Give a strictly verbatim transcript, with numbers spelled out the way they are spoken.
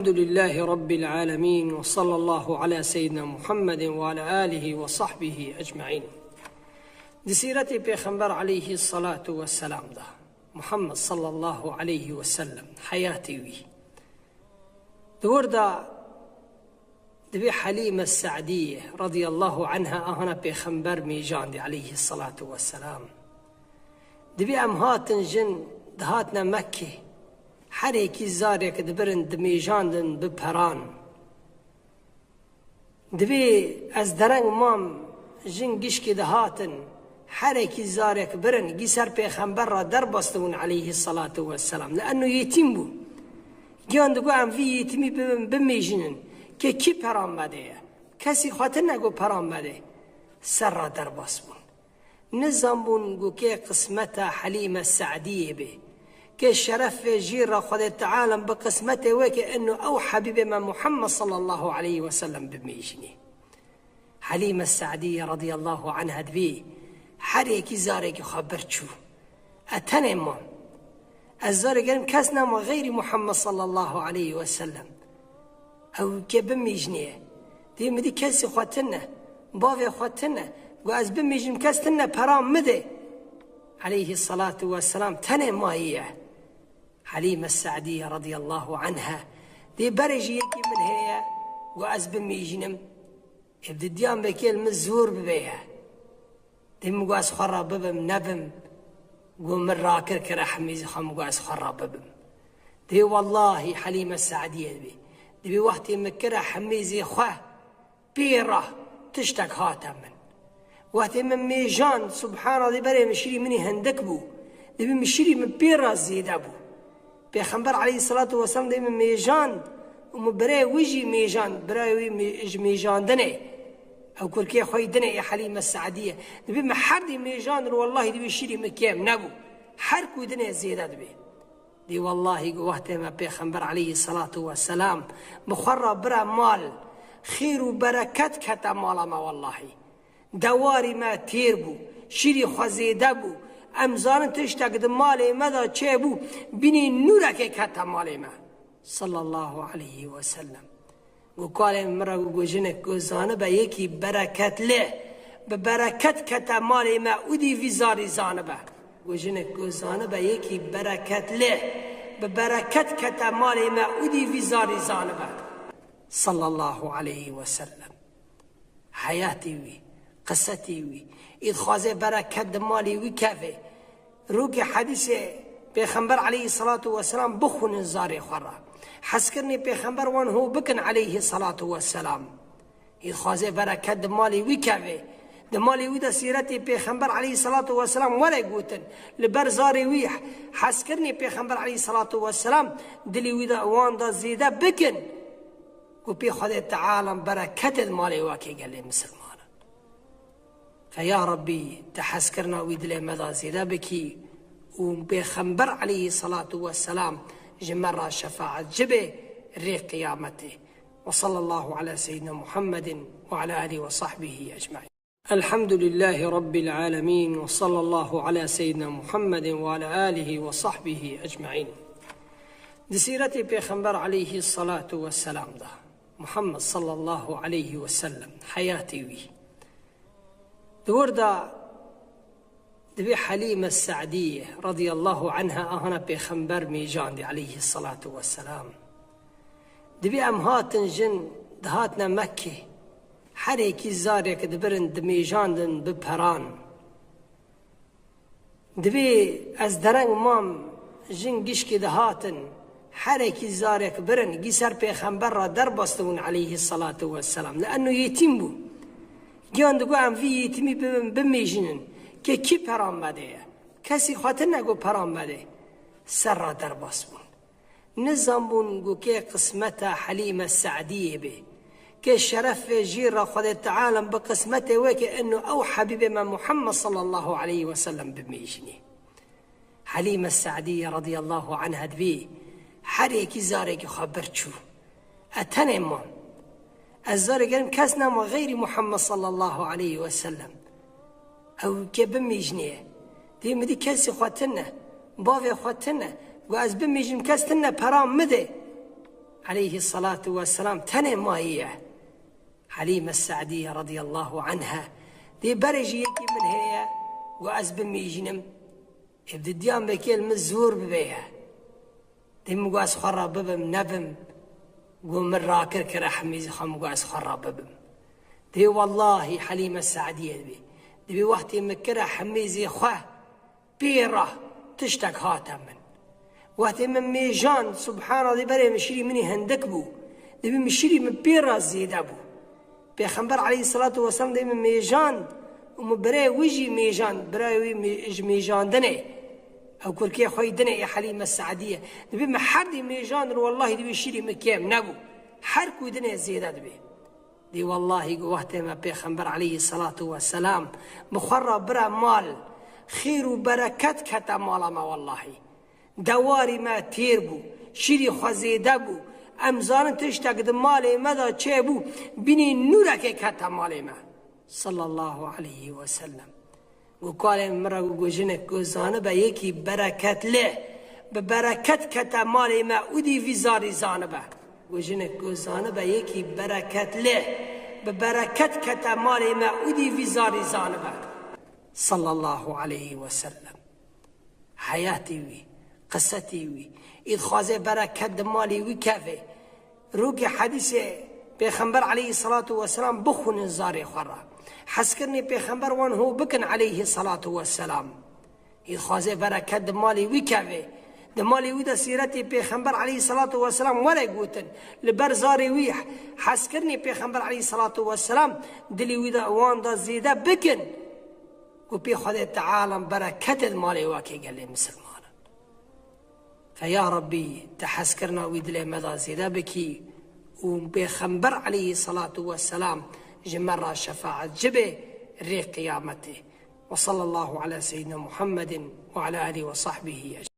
الحمد لله رب العالمين، وصلى الله على سيدنا محمد وعلى آله وصحبه أجمعين. Di sîretê Pêxember aleyhî salatu vesselam de, Muhammed sallallahu aleyhi ve sellem, heyatê wî. Di wir de dibê Helîme Se'diyê radiyallahu anha ahana Pêxember mêjandî aleyhî salatu vesselam. Dibê em hatin jin dihatine Mekkê. Her yekî zarek dibirin, dimêjandin bi peran. Dibê ez dereng mam, jin gişkî dihatin, her yekî zarek birin, gî ser Pêxember re derbas dibûn aleyhî salatu vesselam. Li enno yetîm bû. Giyan digot, em vî yetîmî bibin, bimêjinin. Kê kî peran me de ye? Kesî xwe tine ku peran me de. Ser re derbas bûn. Nizanbûn ku kê qismeta Helîme Se'diyê bê. Kê şerefê jî re Xwedê Teala bi qismetê wê ke eno ew Hebîbê me Muhammed sallallahu aleyhi ve sellem bimêjinî. Helîme Se'diyê radiyallahu anha dibê, her yekî zarekî xwe bir çû. E tenê mam. Ez zarê gerim kes nema xeyrî Muhammed sallallahu aleyhi ve sellem. Ew ke bimîjnê ye. Dê min dî kesî xwe tine, bavê xwe tine. Got ez bimîjnim kes tine pera min de. Aleyhî salatu vesselam tenê mayî ye. Helîme Se'diyê radiyallahu anha. Dê berê jî yekî min heye. Got ez bimîjnim. Ê bi didiyan vekê li min zor bibe ye. Dê min got ez xwe re bibim, nebim. Got min rakir kire hemîzê xwe, min got ez xwe re bibim. Dibê wellahî Helîme Se'diyê dibê. Dibê wextê min kire hemîzê xwe, pê re tiştek hate min. Wextê min mêjand, subhana dê berê min şirî min hindik bû. Dibê min şirî min pê re zêde bû. Pêxember aleyhisselatu vesselam dê min mêjand û min birê wî jî mêjand, birayê wî mê-, ji mêjandinê. Ew kurkê xwe yî dinê ê Helîme Se'diyê. Dibê min her dî mêjandin, wellahî dibê şirî min kêm nebû. Her ku dinê zêde dibê. Dê wellahî ku wextê me Pêxember aleyhisselatu vesselam bi xwe re bire mal, xêr û bereket kete mala me wellahî. Dewarî me têr bû, şîrî xwe zêde bû. Em zanin tiştek di malê me de çêbû, bînî nûrekê kete malê me. Sallallahu aleyhi ve sellem. Got kalê min re got, got jinik got zanibe yekî bereketli, bi bereket kete malê me û dî vî zarî zanibe. Got jinik got zanibe yekî bereketli, bi bereket kete malê me û dî vî zarî zanibe. Sallallahu aleyhi ve sellem. Heyatê wî, qisetê wî, î dixwaze bereket di malê wî keve. Rûkê hedîsê Pêxember aleyhisselatu vesselam bixwînin zarê xwe re. Hezkirinê Pêxember wan ho bikin aleyhisselatu vesselam. Î dixwaze bereket di malê wî keve. Di malê wî de sîretê Pêxember aleyhisselatu vesselam were gotin. Li ber zarê wî hezkirinê Pêxember aleyhisselatu vesselam dilê wî de wan de zêde bikin. Ku pê Xwedê Teala bereketê di malê we ke gelê misilmanan. Fe ya Rebbî, te hezkirina wî dilê me de zêde bikî û Pêxember aleyhî selatu weselam ji me re şefaetçi be rê qiyametê. Ve sallallahu ala seyyidina Muhammedin ve ala alihi ve sahbihi ecmaîn. الحمد لله رب العالمين، وصلى الله على سيدنا محمد وعلى آله وصحبه أجمعين. Di sîretê Pêxember aleyhî selatu weselam de, Muhammed sallallahu aleyhi ve sellem, heyatê wî. Di wir de dibê Helîme Se'dî radiyallahu anha ahana Pêxember mêjandî aleyhî selatu weselam. Dibê em hatin jin dihatine Mekkê. Her êkî zarek dibirin dimêjandin bi peran. Dibê ez dereng mam, jin gişkî dihatin, her êkî zarek birin, gî ser Pêxember re derbas dibûn aleyhî selatu weselam. Li eno yetîm bû. Giyan digot em vî yetîmî bibin, bimêjinin. Kê kî peran me de ye? Kesî xwe tine ku peran me de. Ser re derbas bûn. Nizanbûn ku kê qismeta Helîme Se'diyê bê. Kê şerefê jî re Xwedê Teala bi qismetê wê ke eno ew Hebîbê me Muhammed sallallahu aleyhi ve sellem bimêjinî. Helîme Se'diyê radiyallahu anha dibê, her êkî zarekî xwe bir çû. E tenê mam. Ez zarê gerim kes nema xeyrî Muhammed sallallahu aleyhi ve sellem. Ew ke bimîjnê ye. Dê min dî kesî xwe tine, bavê xwe tine. Got ez bimîjnim kes tine pera min de. Aleyhissalatu vesselam tenê mayî ye. Halîme Se'diye radiyallahu anha. Dê berê jî yekî min heye, got ez bimîjinim. Ê bi didiyan vekê li min zor bibe ye. Dê min got ez xwe re bibim, nebim. Got min rakir kire hemîzê xwe, min got ez xwe re bibim. Dê wellahî Halîme Se'diye dibê. Dibê wextê min kire hemîzê xwe, pê re tiştek hate min. Wextê min mêjand, subhana, dê berê min şirî min hindik bû. Dibê min şirî min pê re zêde bû. Pêxember aleyhisselatu vesselam dê min mêjand û min birayê wî jî mêjand, birayê wî mê-, ji mêjandinê. Ew kurkê xwe yî dinê ê Helîme Se'diye. Dibê min her dî mêjandin, wellahî dibê şirî min kêm nebû. Her ku dinê zêde dibê. Dê wellahî ku wextê me Pêxember aleyhisselatu vesselam bi xwe re bira mal, xêr û bereket kete mala me wellahî. Dewarî me têr bû, şirî xwe zêde bû. Em zanin tiştek di malê me de çêbû, bînî nûrekê kete malê me. Sallallahu aleyhi ve sellem. Got kalê min re got, got jinik, got zanibe yekî bereketli, bi bereket kete malê me û dî vî zarî zanibe. Got jinik, got zanibe yekî bereketli, bi bereket kete malê me û dî vî zarî zanibe. Sallallahu aleyhi ve sellem. Heyatê wî, qisetê wî, î dixwaze bereket di malê wî keve. Rûkê hedîsê Pêxember aleyhisselatu vesselam bixwînin zarê xwe re. Hezkirinê Pêxember wan ho bikin aleyhisselatu vesselam. Î dixwaze bereket di malê wî keve. Di malê wî de sîretê Pêxember aleyhisselatu vesselam were gotin. Li ber zarê wî hezkirinê Pêxember aleyhisselatu vesselam dilê wî de wan de zêde bikin. Ku pê Xwedê Teala bereketê di malê we ke gelê misilmanan. Fe ya Rabbî, te hezkirina wî dilê me de zêde bikî û Pêxember aleyhisselatu vesselam ji me re şefaetçi be rê qiyametê. Ve sallallahu ala seyyidina Muhammedin ve ala alihi ve sahbihi ecmaîn.